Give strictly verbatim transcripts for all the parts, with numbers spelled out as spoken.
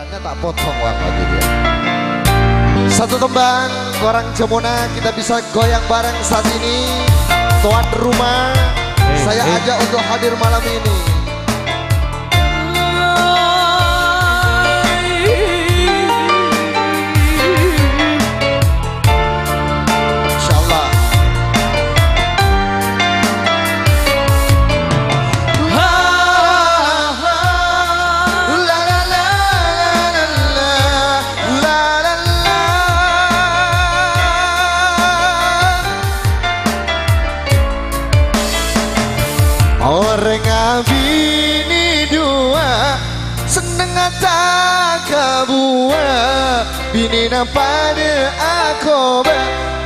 Ta' potong waktu dia. Satu tembang, korang jhâmona, kita bisa goyang bareng saat ini. Tuan rumah, saya ajak untuk hadir malam ini. Insyaallah. Orèng abinè duwâ' sennengnga ta' kabuwâ', binèna padâ akoba,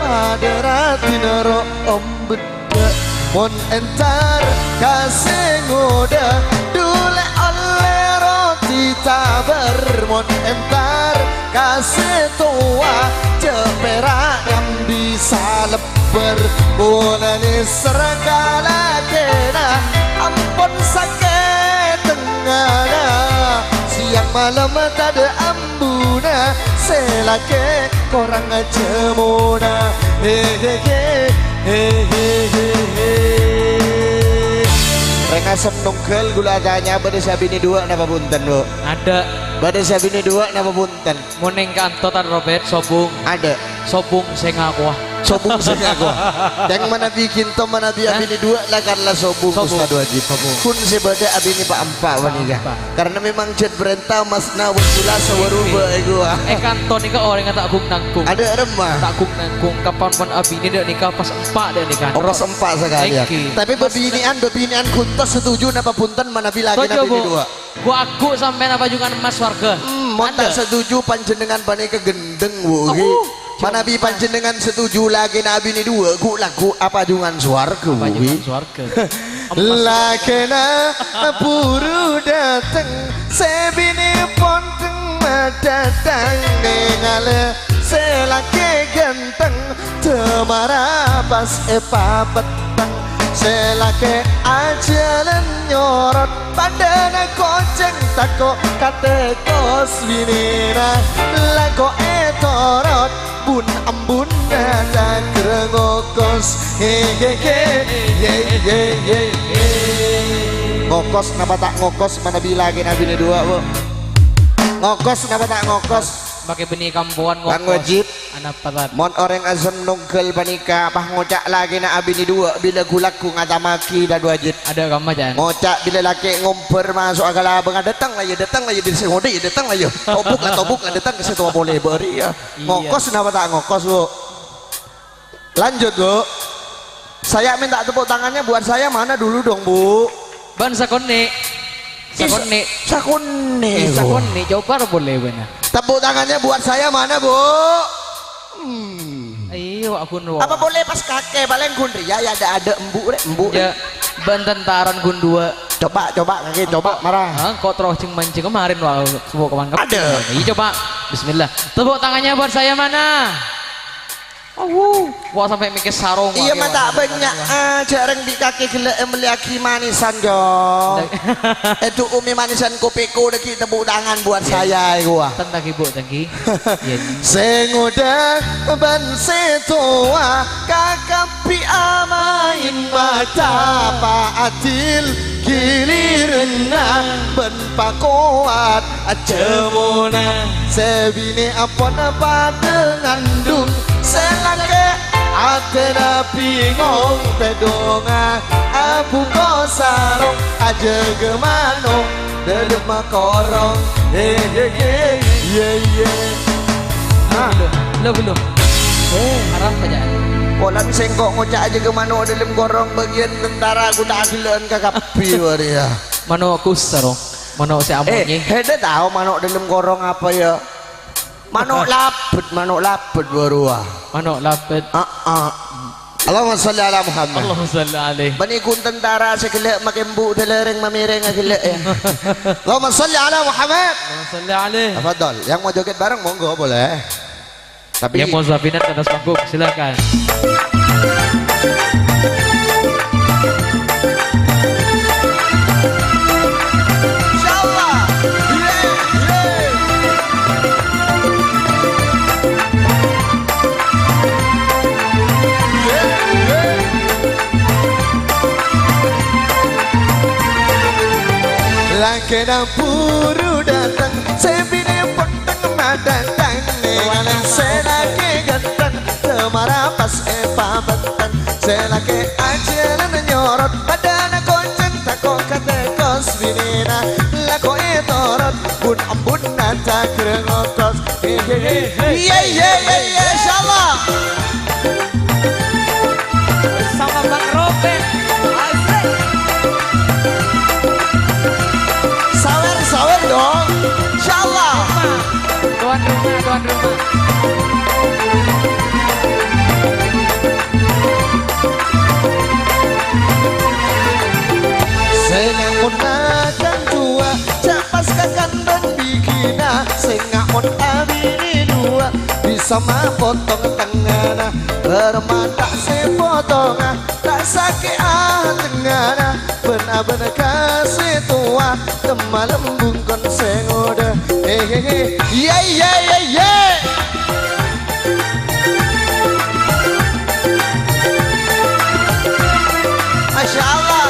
padâ ratèna ro' ombedda. Mon entar ka sè ngodâ, dulè ollè roti tabâr. Mon entar ka sè towa, jhâ' pèra' nyambi salèbbâr. Polana sèrra ka lakèna, ampon sakè' tengngana. Sèyang malem tadâ' ambuna, sè lakè' korang jhâmona. He, he, he, he, he, he, he. Rèng asem nongghâl ghulâ atanya, bâdâ sè abinè duwâ' napa bhunten, Bu? Adâ'. Bâdâ sè abinè duwâ' napa bhunten? Mon neng kanto, Tan Robert, sobung. Adâ'. Sobung sè ngakowa. Sobung sè ngakowa. Yang manabi kinto, manabi Hah? abinè duwâ' la karna sobung, Sobung. Ustaz Wajib. Sobung. Kun sè bâdâ abinè pa'-empa' panèka. Pa'-empa'. Karna memang jhât parènta masna wa sulasa wa ruba' Ngghi. èkowa. È kanto nèka orèngnga ta' ghung-nangghung. Adâ' remma. Ta' ghung-nangghung. Kapan mon abinè dâ' nèka pas empa' dâ' nèka. Oh, pas empa' sakalèyan. Ngghi. Tapi Pas bâbinè'an, bâbinè'an ghun ta' setuju napa bhunten manabi lakèna Setuju, abinè Bu. duwâ'? Ghu-, agghu' sampèyan apa jungan emmas sowarga? Hmm, mon ta' Anda? setuju panjhennengngan panèka gendheng, Bu, Oh, ghi. uh, Manabi coba. panjhennengngan setuju lakèna abinè duwâ', ghu-, lagghu' apa jungan sowarga, Apa Bu, jungan ghi. sowarga? Emmas sowarga. Lakèna buru dâteng, sè binè pon dhâng madâteng, nèngalè sè lakè ghânteng, dâmara pas èpapetteng, sè lakè ajhâlân nyorot. Padâna kocèng tako' katèkos binèna, lako ètorot bun-embunna takerra ngokos. He, he, he, ye, ye, ye, ye. Ngokos napa ta' ngokos manabi lakèna abinè duwâ', Bu? Ngokos napa ta' ngokos? Makè bânnè kampowan Bang ngokos. Wajib. Anapa, Tan? Mon orèng asem nongghâl panèka pas ngoca' lakèna abinè duwâ', bilâ ghu-lagghu ngatamaghi, Tan Wajib. Adâ' kamma, Jan? Ngoca' bilâ lakè ngombhâr maso'a ka labângnga, "Dâteng la, yâ, dâteng la, yâ, bilâ sè ngodâ, yâ, dâteng la, yâ. Tobuk la, tobuk la, dâteng ka sè towa polè, bâri', yâ." Iyâ. Ngokos napa ta' ngokos, Bu? Lanjut, Bu. Saya minta tepuk tangannya buat saya mana dulu dong, Bu? Bân sakonè'. Sakonè'. Ih, sa-, sakonè', Ih, Bu. Sakonè', coba ra polè bâ'na. Tepuk tangannya buat saya mana, Bu? Hmm. Iyâ, wa' ghun wa'. Apa polè pas kakè, palèng ghun rèya, yâ, adâ'-adâ' embu' rè, embu' rè. Iyâ, bân tentaran ghun duwâ'. Coba, coba, kakè, coba, Engko', mara. Ha, engko' terro cèng-mancèng kemarin, wa', sebuah kemangkep. Adâ'. Iyâ, coba. Bismillah. Tepuk tangannya buat saya mana? Awu, wa' sampè' mèkkè sarong, Iyâ, wa', ma' ta' wa', bânnya', wa'. Ah, jhâ' rèng bi' kakè ghellâ' èmellèyaghi manisan, Jong. Ndak. Èdu'umi manisan kopèko dâggi' tepuk tangan buat Iyâ. saya, èkowa. Tentang ibu, thank you. Iyâ. Sè ngodâ bân sè towa, kakabbhi amaèn mata, pa adil ghiliranna bân pakowat ajhâmona. Sè binè ampon padâ ngandung, sè lakè atèna bingong tèdhungnga, abuko sarong ajâgâ mano' dâlem korong. He, he, he, ye, ye. Ah. Lo, lo, lo. Eh. Arapa, Jan? Polana sèngko' ngoca' ajâgâ mano' dâlem korong, bâgiyân tentara ghu ta' aghellâ'ân kakabbhi, wâriyâ. Mano' kusa, ro. Mano' sè Eh, amonye. Hèdhâ tao mano' dâlem korong apa, yâ? Mano' labet, mano' labet, bârowa. Mano' labet. Ah, ah. Allahumma shalli ala Muhammad. Allahumma shalli alaihi. Bânnè ghun tentara sè ghellâ' makè embu' dâlârèng mamèrèng aghellâ', yâ. Allahumma shalli ala Muhammad. Allahumma shalli alaihi. Tafadhol. Yang mau joget bareng, monggo, boleh. Tapi Yang mau zafinan ke atas panggung, silakan. Insyaallah. Ye, ye. Kèna buru dâteng, sè binè' potthèng madâteng. Nèngalè sè lakè ghânthèng, cemara pas èpabhântèng. Sè lakè ajhâlân nyorot, padâna koncèn tako' katèkos binèna. Lako ètorot, bun-embunna cagher ngokos. He, he, he, he. Iya, iya, iya, iya, insyaallah. Bersama Bang Robert. Asik. Sawer, sawer dong. Insyaallah. Tuan rumah, tuan rumah. Sè ngamon akan dua, cak pas kakan bân bigina. Sè ngamon abinè dua, bisa mapotong tengngana. Bârâmma ta' sè potonga, ta' sakè'a tengngana. Bân-abân ka sè towa, temmalem bungkon sè ngodâ. He, he, he. Iya, iya, iya, iya. Masya Allah.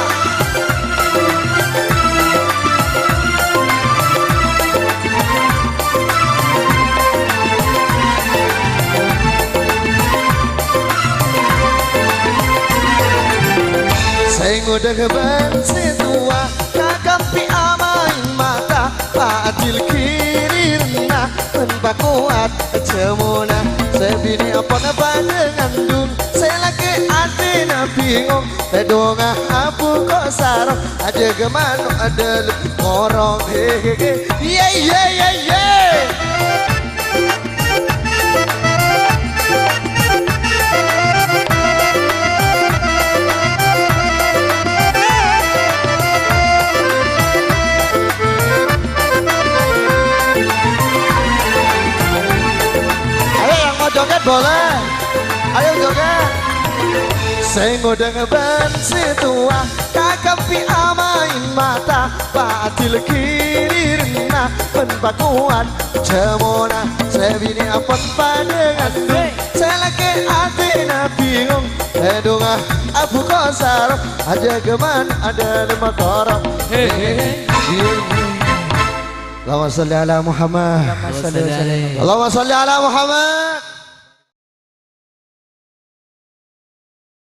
Sè ngodâ bân sè towa, kakampi amaèn mata, paadil giliranna, bân pakowat jhâmona. Sè binè' pon padâ ngandung, sè lakè atèna bingong, tèdhungnga abu kok sarong, ajâgâ mano' adâlem korong. He, he, he. Iye, iye, iye, iye. Ayo, yang mau joget boleh. Ayo joget. Sè ngodâ bân sè towa, kakampi amaèn mata, paadil giliranna, bân pakowat jhâmona. Sè binè' pon padâ ngandung, sè lakè atèna bingong, tèdhungnga abu kok sarong, ajâgâ mano' adâlem korong. He, he, he. Allahumma sholli ala Muhammad. Allahumma sholli ala Muhammad.